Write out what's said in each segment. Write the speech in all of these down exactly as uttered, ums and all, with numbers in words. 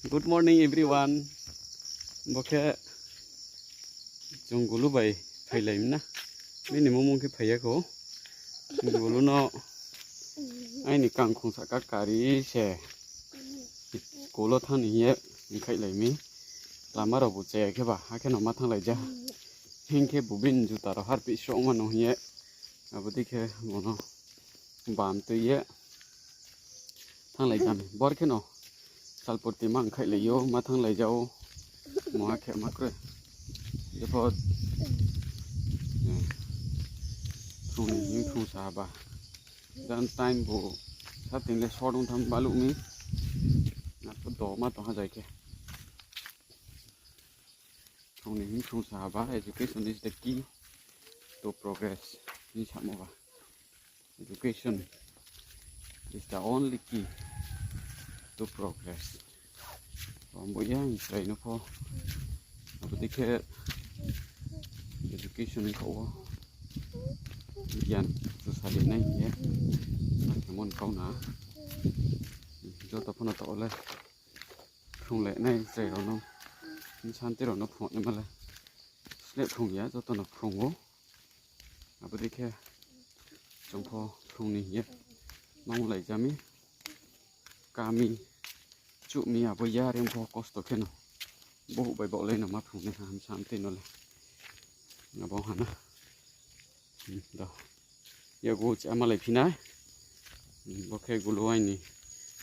Good morning everyone. Bo khe chung gulu bai phailai mi na. Bini mumung khe phai ya kho. Gulu no aini kangkhong sahka kari se school wo thanng ni hing ye ongkhailai mi. Lama rao bu chaya khe ba, akhe no ma thannglai ja. Hing khe bu bini juta rao harpih sroh ongma no hing ye. Abo dei khe bo no bam tui ye thannglai ja mi. Bor khe no salporti ma ongkhailai ou, ma thannglai ja ou. Mungha khe ma kroi. Jepho, eh, phrung ni hing phrung sa ba. Dan time bu sa ting le sor ong tham baluh mi. Arphuh do ma tong ha jai khe. Phrung ni hing phrung sa ba, education is the key to progress hing samo ba. Education is the only key to progress. Bo ya chrai no pho. Abo dei khe education khaoh wo gian chu sari nai hing ye. Akhe mon kau na. Joto pho no taoh le phrung le nai chrai rao no, bsantui rao no phrung naima le, sleh phrung ya, joto no phrung ou. Abo dei khe chung pho phrung ni hing ye ma onglai ja mi. Kami chuh mi abo ya reing pho kosto khe no. Bohouh bai baohlai no ma phrung nai ha bsantui no le. Abo ha na. Hmm, do. Yagu chá malai phi nai. Hmm, bo khe gulu aini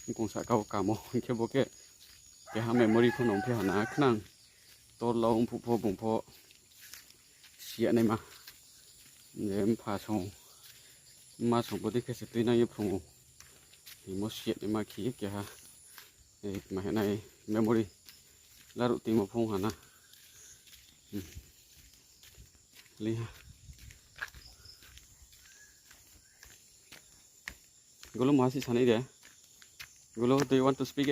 mkong sahka wo kamo. Hing khe bo khe keha memory pho no ongphi ha na khnang. Tor la ongphuh pho bung pho si ya naima. Je mpha song, mma song bo dei khe se tuinang ye phrung ou. Hingmo si ya naima khe keha, eh, ma hing nai memory. Laruh tingmo phung ha na. Hmm. Lei ha. Gulu maha si sanai de. Gulu, do you want to speak it?